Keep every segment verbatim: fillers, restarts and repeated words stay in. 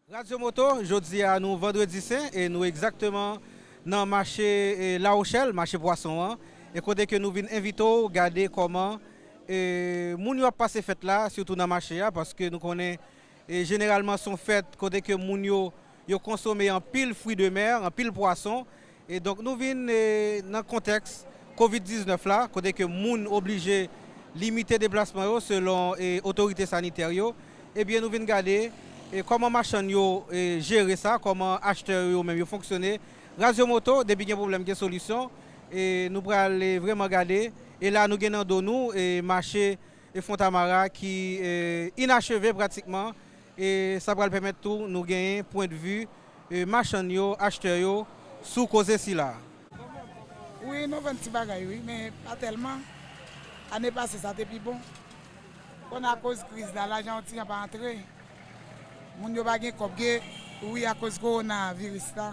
Radyo Moto, jodi a nou vandredi sen e nou egzakteman nan mache e, Lawochèl, mache pwason an, e kote ke nou vin envite w gade kòman e, moun yo ap pase fèt la, sitou nan mache a, paske nou konnen e, jeneralman se yon fèt kote ke moun yo, yo konsome anpil fwi de mè, anpil pwason, e donk nou vin e, nan kontèks kovid diznèf la, kote ke moun oblije limite deplasman yo selon e, otorite sanitè yo, ebyen nou vin gade e, kòman machann yo e, jere sa, kòman achtè yo menm yo fonksyone. Radyo Moto, depi gen pwoblèm, gen solisyon, e nou pral e, vrèman gade. E la nou gen nan do nou e, mache e, Fontamara ki e, inacheve pratikman, e sa pral pèmèt tou nou genyen pwendvi e, machann yo, achtè yo sou koze sila. Wi, nou vann ti bagay, wi, men pa tèlman. Ane pase, sa te pi bon. Kounye a, akoz kriz la, lajan yon ti jan pa antre. Moun yo pa gen kòb, gen, wi, akoz kowonaviris la.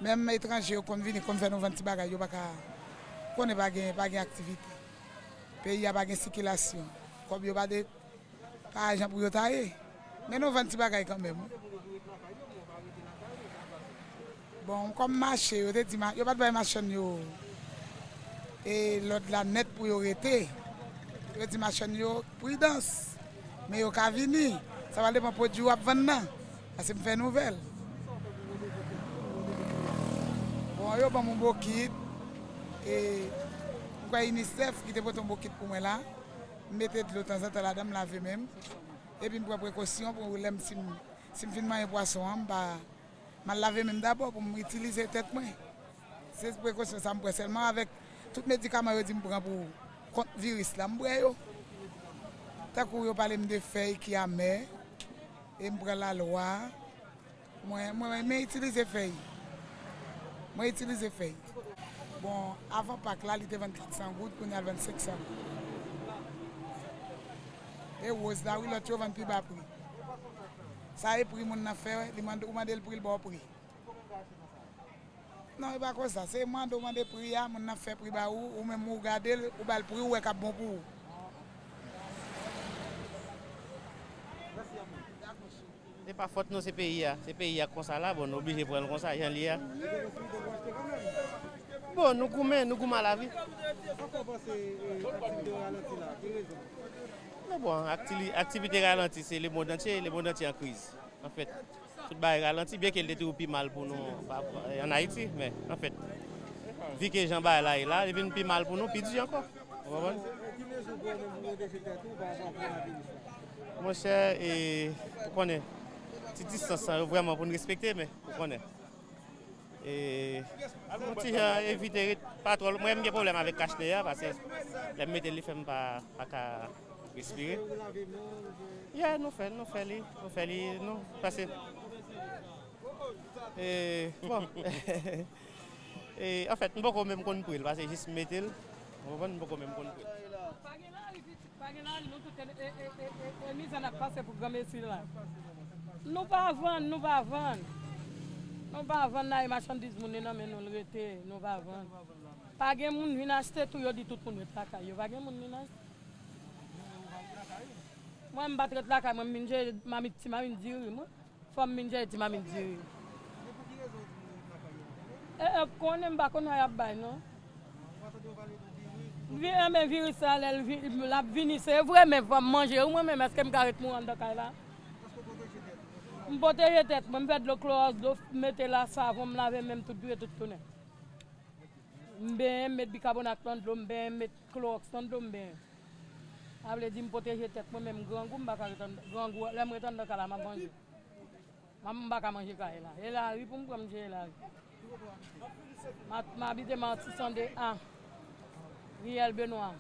Menm etranje yo konn vini, konn fè nou vann ti bagay, yo pa ka, konnen pa gen, pa gen aktivite. Peyi a pa gen sikilasyon. Kòb yo pa de, pa jan pou yo ta ye. Men nou vann ti bagay kanmenm, wi. Bon, kòm mache, yo te di, ma-, yo pa t bay machann yo e lòd la nèt pou yo rete. Yo di machann yo pridans. Men yo ka vini. Sa va depann pwodui w ap vann nan. Paske m fè nouvèl. Bon, yo ban m yon bokit. E m kwè UNICEF ki te pote yon bokit pou mwen la. M mete dlo tanzantan ladan, m lave men m. Epi m pran prekosyon pou lè m, si m, si m fin manyen pwason an, m pa, m al lave men m dabò pou m itilize tèt mwen. Se prekosyon sa m pran sèlman avèk tout medikaman yo di m pran pou kont viris la, m bwè yo. Tankou yo pale m de fèy ki amè, e m pran lalwa. Mwen, mwen renmen itilize fèy. Mwen itilize fèy. Bon, avan Pak la, li te vann kat san goud, kounye a l vann senk san goud. E woz la, wi, lòt yo vann pi ba pri. Sa e pri moun nan fè, li mande, ou mande l pri, l ba w pri. Non, e pa konsa. Se mande w mande pri a, moun nan fè pri ba ou, ou menm ou gade l, ou ba l pri ou wè k ap bon pou ou. Se pa fòt nou, se peyi a. Se peyi a k konsa la, bon, nou oblije pran l konsa, jan l ye a. Bon, nou goumen, nou goumen a lavi. Sa fè w panse, e, aktivite yo ralanti la? Ki rezon? Non, bon, akti-, aktivite ralanti, se lemonn antye, lemonn antye an kriz, anfèt. Tout bagay ralanti, byenke l te toujou pi mal pou nou pa, ann Ayiti, men, anfèt, vi ke jan bagay la ye la, li vin pi mal pou nou, pi di ankò. Ou konprann? Ki mezi w pran menm pou pwoteje tèt ou pa rapò a viris la? Monchè, e, ou konnen, ti distans lan yo vrèman pou n respekte, men, ou konnen. E, yon ti jan evite ret pa twò, mwen, m gen pwoblèm avèk kach ne a, paske lè m mete l, li fè m pa, pa ka respire. Ya, nou fè, nou fè li, nou fè li, nou, paske, e, bon. E, anfèt, m poko menm konn pri l, paske jis m mete l, ou konprann, m poko menm konn pri l. Pa gen lari, pitit, pa gen lari, nou tout e, e, e, e, e, e mizè n ap pase pou granmesi la. Nou pa vann, nou pa vann. Nou pa vann la, e machandiz moun yo nan men nou l rete, nou pa vann. Pa gen moun vin achte tou, yo di tout moun ret lakay yo, pa gen moun vin achte. Mwen, m pa t ret lakay mwen, m vin jere mamit, ti mamit diri mwen. Fò m vin jere ti mamit diri. E, e, konnen m pa konn sa y ap bay, non. Vi-, enben, viris la, lè l vi-, l ap vini, se vre, men fò m manje, wi, mwen menm, èske m ka ret mouri anndan kay la? M pwoteje tèt mwen, m fè dlo klowòks, dlo, m mete la, savon, m lave men m, tout vire, tout tounen. M benyen, m met bikabonat nan dlo, m benyen, m met klowòks nan dlo, m benyen. Sa vle di m pwoteje tèt mwen, men m grangou, m pa ka ret anndan, grangou, lè m ret anndan kay la, m ap manje. M, m pa ka manje kay la. E lari pou m pran, m jere lari. M a-, m abite Matisan de A, Riyèl Benwa.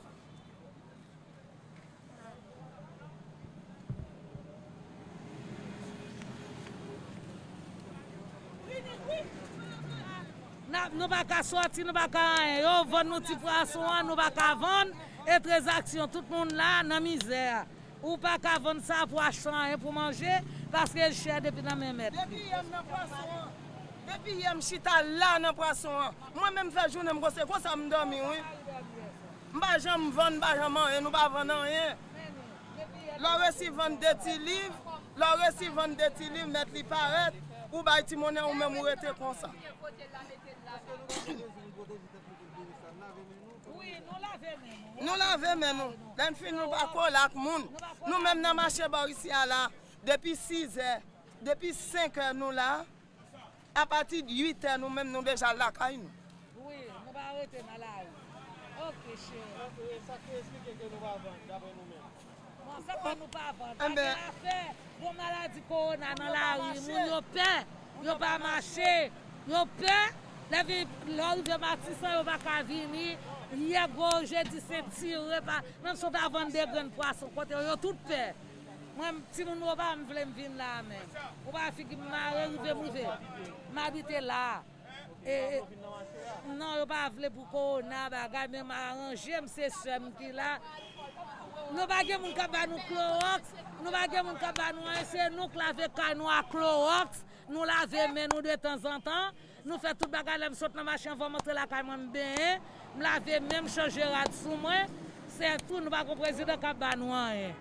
N ap, nou pa ka sòti, nou pa ka anyen. Yo vann nou ti pwason an, nou pa ka vann. E tranzaksyon, tout moun la nan mizè. Ou pa ka vann sa pou achte anyen pou manje, paske l chè depi nan men mèt li. Depi yè m nan pwason an. Depi yè m chita la nan pwason an. Mwen menm fè jounen m konsa, konsa m dòmi, wi. M pa janm vann, m pa janm anyen, nou pa vann anyen. Lè w resi vann de ti liv, Lè w resi vann de ti liv, mèt li parèt, ou bay ti monnen, ou menm ou rete konsa. Nou lave men nou. Lè n fin, nou pa kole ak moun. Nou menm nan mache bò isi a la, depi sizè, depi senkè nou la. Apati de uitè, nou menm, nou deja lakay nou. Wi, nou pa rete nan lari. Ok, cheri. E sa ki esplike ke nou pa vann, daprè nou menm? Bon, se pa nou pa vann. Pa gen afè. Bon, maladi kowona nan lari, moun yo pè. Yo pa mache. Yo pè. Lè vi-, lè w rive Matisan, yo pa ka vini. Yè gwo jedi sentire pa, menm si w ta vann de grenn pwason, kote yo, yo tout pè. Mwen, timoun yo pa m vle m vin la a menm. Ou pa figi m mare, rive m rive. M abite la a. E, e, non, yo pa vle pou kowona, bagay, men m aranje m, se sè m ki la. Nou pa gen moun k ap ba nou klowòks, nou pa gen moun k ap ba nou anyen, se nou k lave kay nou ak klowòks, nou lave men nou detanzantan, nou fè tout bagay, lè m sot nan mache anvan m antre lakay mwen, m benyen, m lave men m, chanje rad sou mwen, se tou, nou pa gen prezidan k ap ba nou anyen.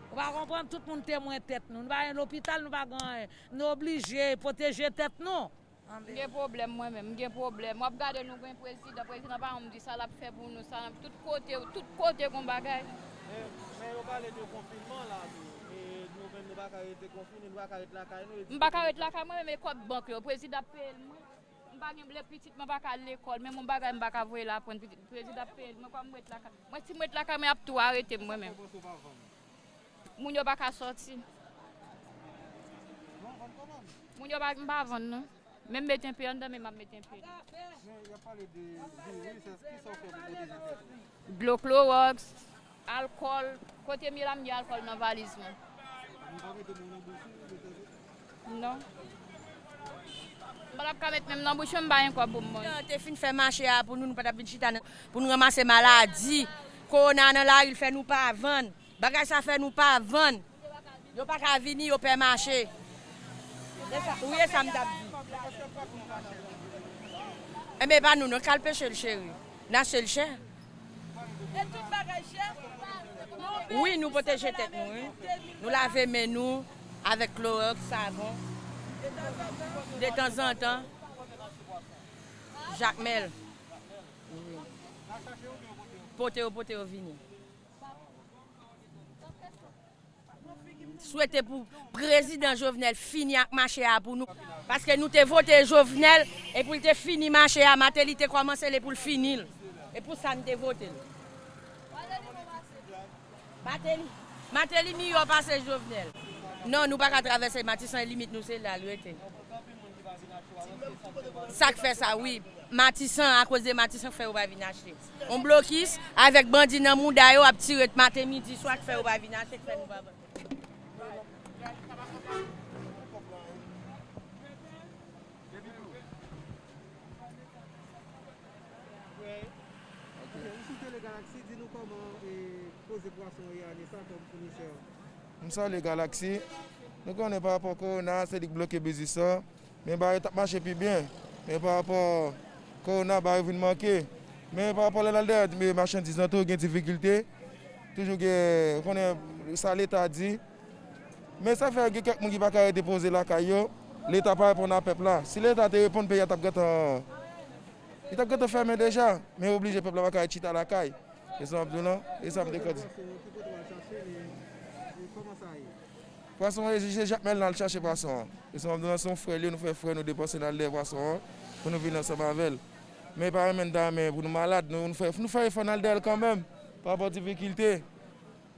Ou pa konprann, tout moun temwen tèt nou, nou pa gen lopital, nou pa gen anyen, nou oblije pwoteje tèt nou. M gen pwoblèm mwen menm, m gen pwoblèm. W ap gade nou gen prezidan, prezidan pa janm di sa l ap fè pou nou, sa l ap, tout kote, tout kote gon bagay. Men, men yo pale de konfinman la tou. E nou menm nou pa ka rete konfine, nou pa ka ret lakay nou. M pa ka ret lakay mwen menm, e kòb bank yo, prezidan ap peye l mwen. M pa gen lè pitit mwen pa ka al lekòl, menm yon bagay m pa ka voye l aprann, pitit, prezidan ap peye l mwen, kòman m ret lakay mwen? Si m ret lakay mwen, y ap tou arete m mwen menm. Moun yo pa ka sòti. Moun yo pa, m pa vann non. Menm met enpe anndan, men m ap met enpe. Men y ap pale de viris, èske, kisa w fè pou pwoteje tèt ou? Dlo klowòks, alkòl, kote m ye la, m gen alkòl nan valiz mwen. Nou pa mete men w nan bouch ou, mete... Non. M pa t ap ka met men m nan bouch mwen, m pa gen kòb pou m manje. Yo te fin fè mache a pou nou, nou pa t ap vin chita nan, pou nou ranmase maladi. Kowona nan lari, l fè nou pa vann. Bagay sa fè nou pa vann. Yo pa ka vini, yo pè mache. E sa, wi, e sa m t ap di. Enben, e pa nou, non, k al peche l, cheri. N achte l chè. Wi, nou pwoteje tèt nou, wi. Nou lave men nou avèk klowòks, savon. Detanzantan. Jakmèl. Wi. Pote yo, pote yo vini. Swete pou prezidan Jovenel fini ak mache a pou nou. Paske nou te vote Jovenel, e pou l te fini mache a, Martelly te kòmanse l e pou l fini l. E pou sa n te vote l. Martelly, Martelly miyò pase Jovenel. Non, nou pa ka travèse Matisan, limit nou se la l rete. Sa k fè sa, wi. Matisan, akoz de Matisan k fè yo pa vin achte. On blokis avèk bandi nan mouda yo ap tire maten, midi, swa k fè yo pa vin achte, k fè nou pa vann. Ok, ou sou Tele Galaxy, di nou kòman, e, koze pwason ye ane sa kòm founisè? M salye Galaxy. Nou konnen pa rapò kowona, se li k bloke biznis lan. Men bagay yo t ap mache pi byen. Men pa rapò kowona, bagay yo vin manke. Men pa rapò lè n al dèyè machandiz lan tou, gen difikilte. Toujou gen, ou konnen sa Leta di. Men sa fè gen kèk moun ki pa ka rete poze lakay yo. Leta pa reponn a pèp la. Si Leta te reponn, peyi a t ap gentan, li t ap gentan fèmen deja. Men yo oblije pèp la pa ka ret chita lakay. E sa m ap di w lan, e sa m te ka di. Pwason an, e se Jakmèl n al chache pwason an. E sa m ap di w lan, se yon frè l ye, nou fè frè nou depanse n al dèyè pwason an pou nou vin ansanm avè l. Men pa renmen n ta renmen pou nou malad, nou, nou fè, nou fè efò n al dèyè l kanmenm, pa rapò difikilte.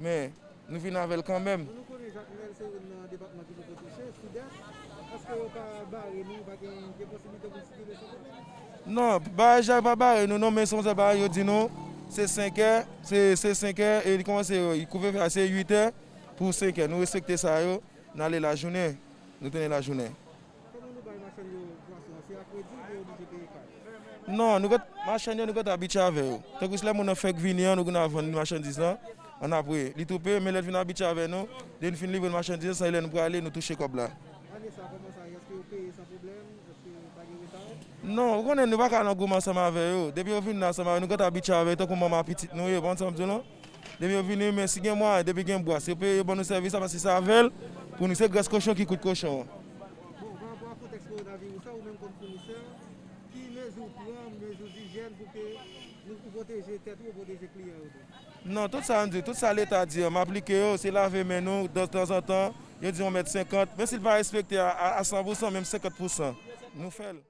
Men, nou vin avè l kanmenm. Bon, nou konnen Jakmèl se youn nan depatman ki poko touche, Sidès. Èske yo ka bare nou, pa gen, gen posiblite pou n sikile san pwoblèm? Non, baraj la yo pa bare nou, non, men se konsa bagay yo di nou, se senkè, se, se senkè, e li kòmanse, e kouvèfè a se uitè pou senkè. Nou respekte sa yo, n ale lajounen, nou tounen lajounen. Kòman nou bay machann yo pwason an? Se a kredi oubyen yo oblije peye kay? Non, nou got, machann yo, nou got abitye avè yo. Tankou si lè moun nan fèk vini an, nou konn ap vann li machandiz lan. Annapre, li tou peye, men lè l vin abitye avè nou, lè n fin livre l machandiz lan, se lè nou prale, nou touche kòb la. Ane sa, kòman sa ye? Èske yo peye san pwoblèm? Èske pa gen reta? Non, ou konnen nou pa ka nan goumen ansanm avè yo. Depi yo vin la ansanm avè nou, nou got abitye avè yo, tankou manman pitit nou ye, ou konprann sa m di w lan? Depi yo vini, men si gen mwayen, depi gen bwa, se yo peye, yo ban nou sèvis la, paske se avè l Pou nou, se grès kochon ki kout kochon an. Bon, pa rapò a kontèks kowonaviris la, ou menm kòm founisè, ki mezi w pran, mezi dijyèn pou ke nou pwoteje tèt ou, pwoteje kliyan yo tou? Non, tout sa m di, tout sa Leta di an, m aplike yo, se lave men nou, de tanzantan, yo di yon mèt senkant, menm si l pa respekte a, a, a san pousan, menm senkant pousan, nou fè l.